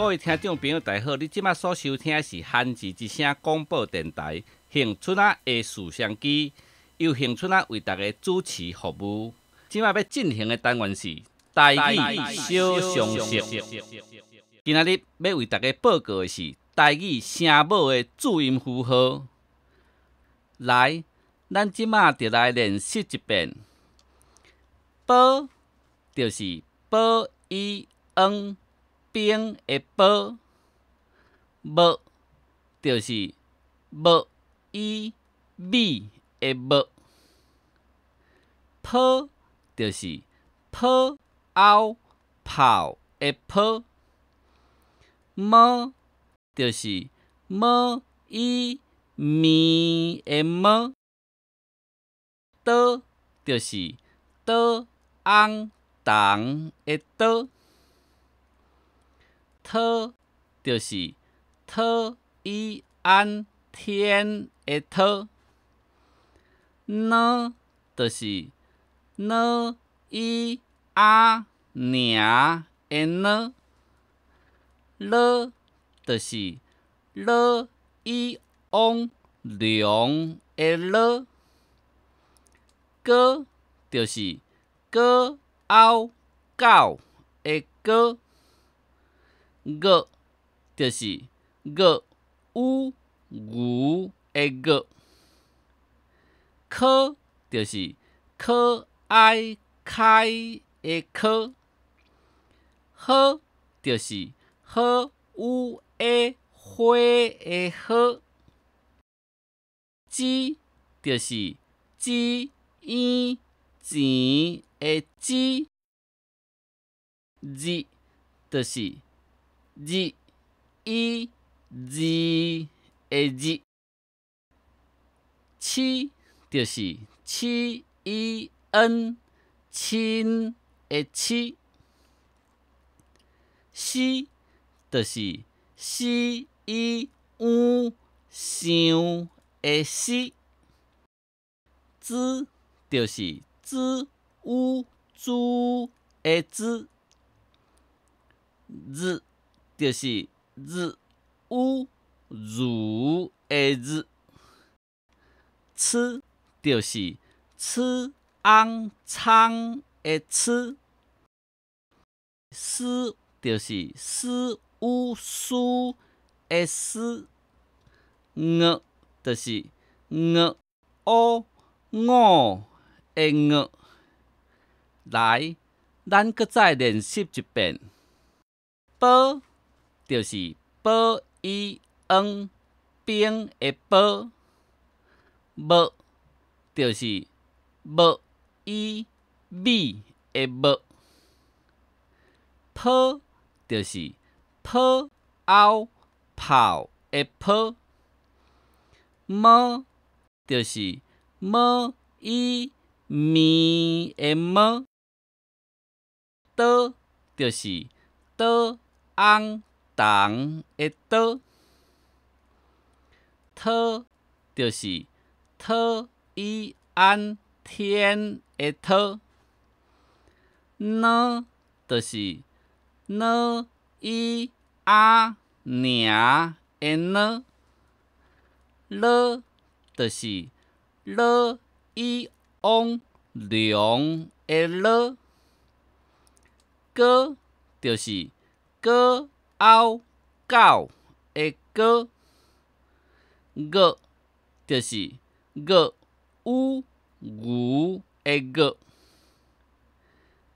各位聽眾朋友，大家好！你這馬所收聽的是韓字之聲廣播電臺恆春仔的視相機，由恆春仔為大家主持服務。這馬欲進行的單元是台語小常識。今仔日欲為大家報告的是台語聲母的注音符號。來，咱這馬就來練習一遍。波就是波伊翁冰的波，無就是無伊米的無，泡就是泡歐泡的泡，摸就是摸伊麵的摸，刀就是刀翁銅的刀。桃就是桃伊安天的桃，呢就是呢伊阿娘的呢，了就是了伊翁龍的了，哥就是哥歐狗的哥。岳就是岳烏牛的岳，柯就是可愛開的柯，呵就是好有的花的呵，舌就是舌圓錢的舌，日就是日伊字的日，痴就是痴伊恩親的痴，思就是思伊有想的思，茲就是茲烏豬的茲，日就是日烏如的日，痴就是痴翁倉的痴，思就是思烏書的思，岳就是岳烏五的岳。來，咱閣再練習一遍。波就是波伊翁冰的波，無就是無伊米的無，泡就是泡歐泡的泡，摸就是摸伊麵的摸，刀就是刀翁銅的刀，桃就是桃伊安天的桃，呢就是呢伊阿娘的呢，了就是了伊翁龍的了，哥就是哥歐狗的哥，岳就是岳烏牛的岳，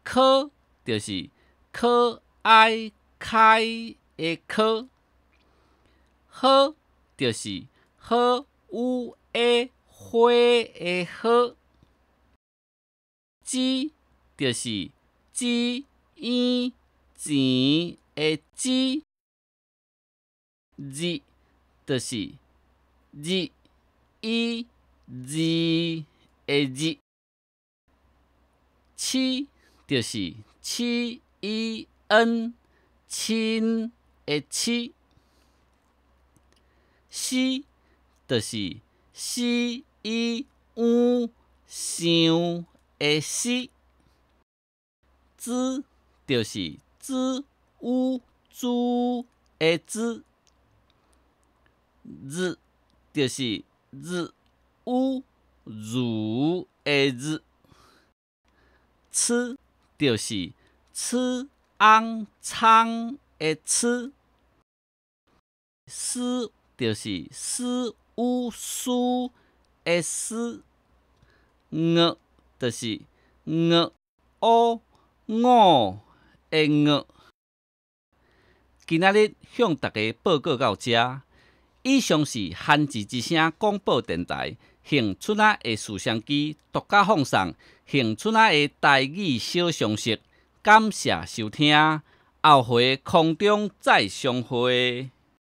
柯就是可愛開的柯，呵就是好有的花的呵，舌就是舌圓錢的舌，日就是日伊字的日，痴就是痴伊恩親的痴，思就是思伊有想的思，茲就是茲烏豬的貲，日就是日烏如的日，鶿就是鶿尪倉的鶿，絲就是絲烏書的絲，岳就是岳烏五的岳。今仔日向大家報告到遮，以上是韓字之聲廣播電臺興春仔的事相機獨家放送興春仔的台語小常識，感謝收聽，後回空中再相會。